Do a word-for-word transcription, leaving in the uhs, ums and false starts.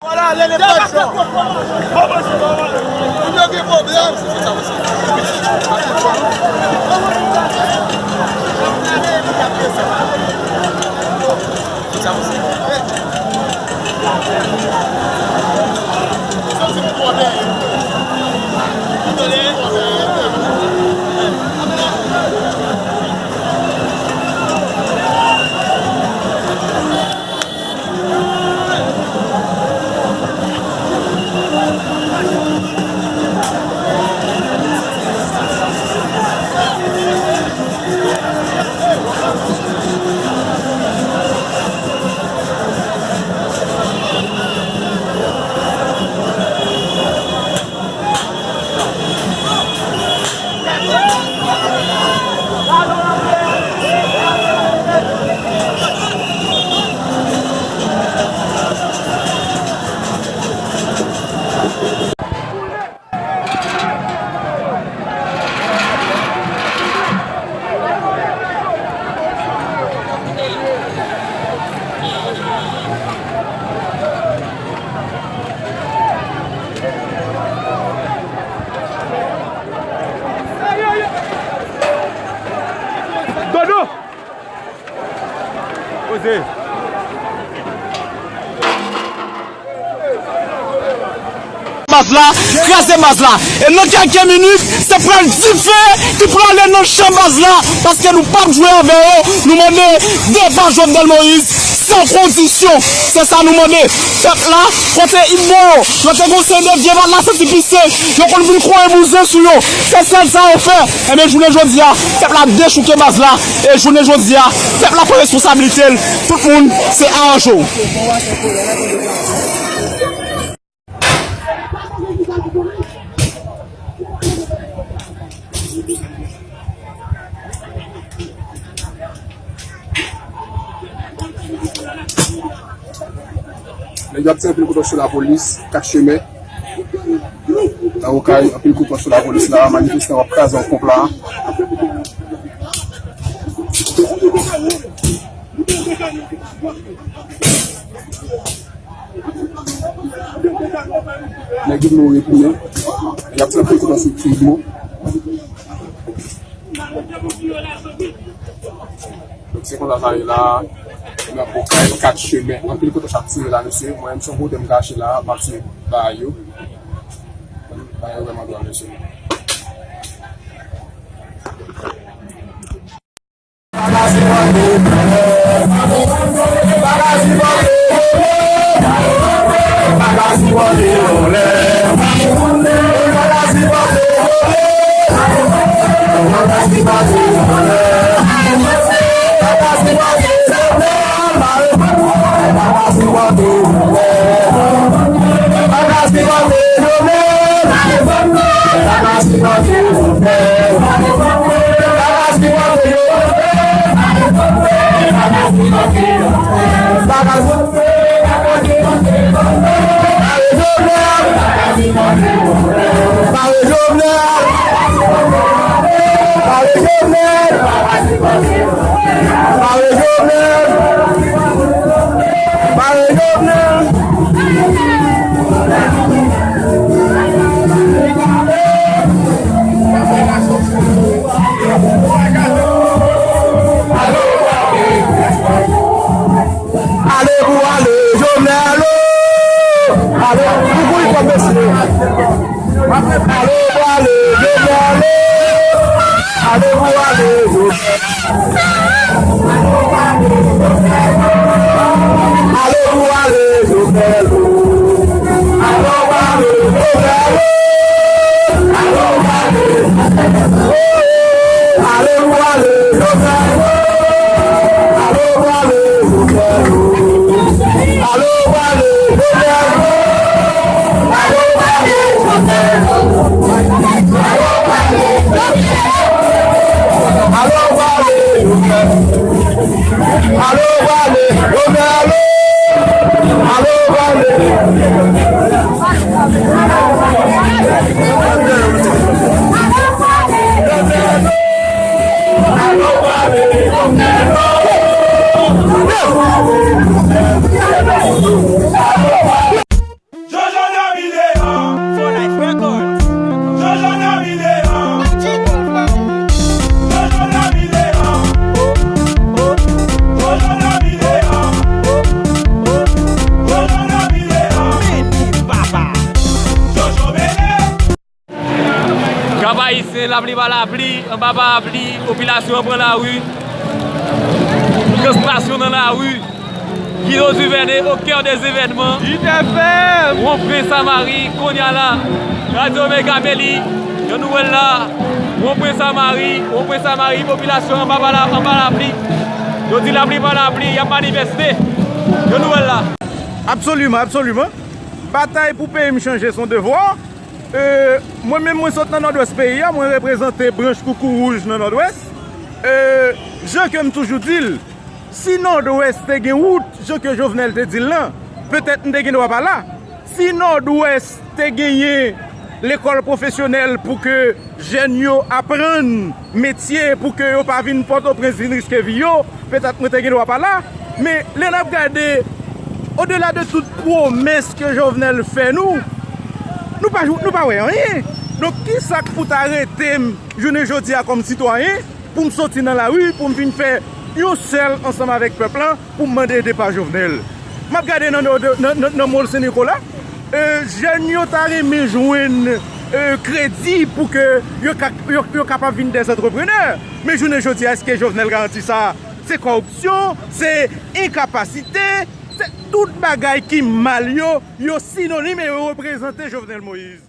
Vwala, lè l e pa jan. Moun yo gen pwoblèm. Dodo! Poze. Baz la, kraze baz la. E nan kèlke minit, se pral dife ki prale nan chan baz la, paske nou p ap jwe avè yo. Nou mande depa Jovenel Moïse san kondisyon. Se sa nou mande. Pèp la, kote Idmo yo, yo te gon seri de vye baz la santi pise. Yo konn vin kouye bouzen sou yo. Se sèl sa yo fè. Enben, jounen jodi a, pèp la dechouke baz la. E jounen jodi a, pèp la pran responsablite l. Tout moun, se aranje w. Nèg yo ap tire anpil kouto sou lapolis, kat chemen. Nan Okay, anpil kouto sou lapolis la, manifestan yo ap kraze yon ponp la. Nèg Idmo retounen. Nèg ap tire anpil kouto sou ti Idmo. Donk, se konsa sa ye la, nan Okay, kat chemen. Anpil kouto ap tire la, mesye. Mwen menm, se yon kote m kache la, m ap tire bagay yo. Bagay yo vrèman dwòl, mesye. Ale pou ale, Jovenel, alo! Ale, pou kou li pran mesye. Ale pou ale, Jovenel, alo! Ale pou ale, Jovenel. Ale pou ale, Jovenel. Lapli pa lapli, anba parapli, popilasyon an pran lari. Konsantrasyon nan lari. Guido Duvernay au cœur des événements. Wonpwen Samari, kounye a la. Radio Mega Meli, yon nouvèl la. Wonpwen Samari, Wonpwen Samari, popilasyon anba pa la, anba lapli. Yo di lapli pa lapli, y ap manifeste. Yon nouvèl la. Absoliman, absoliman. Batay pou peyi m chanje se yon devwa. E, mwen menm, mwen sot nan Nòdwès peyi a, mwen reprezante branch Koukouwouj nan Nòdwès. E, jan ke m toujou di l, si Nòdwès te gen wout, jan ke Jovenel te di l lan, petèt m te gen dwa pa la. Si Nòdwès te genyen lekòl pwofesyonèl pou ke jèn yo aprann metye, pou ke yo pa vin Pòtoprens vin riske vi yo, petèt mwen te gen dwa pa la. Men lè n ap gade, odela de tout pwomès ke Jovenel fè nou, nou pa, nou pa wè anyen. Donk, kisa k pou ta rete m jounen jodi a kòm sitwayen, pou m soti nan lari, pou m vin fè yon sèl ansanm avèk pèp lan, pou m mande depa Jovenel? M ap gade nan, nan, nan, nan, nan Mòl Sen Nikola, e, jèn yo ta renmen jwenn, e, kredi pou ke yo ka, yo, yo kapab vin dè antreprenè. Men jounen jodi a, èske Jovenel garanti sa? Se kòripsyon, se enkapasite, se tout bagay ki mal yo, yo sinonim e yo reprezante Jovenel Moïse.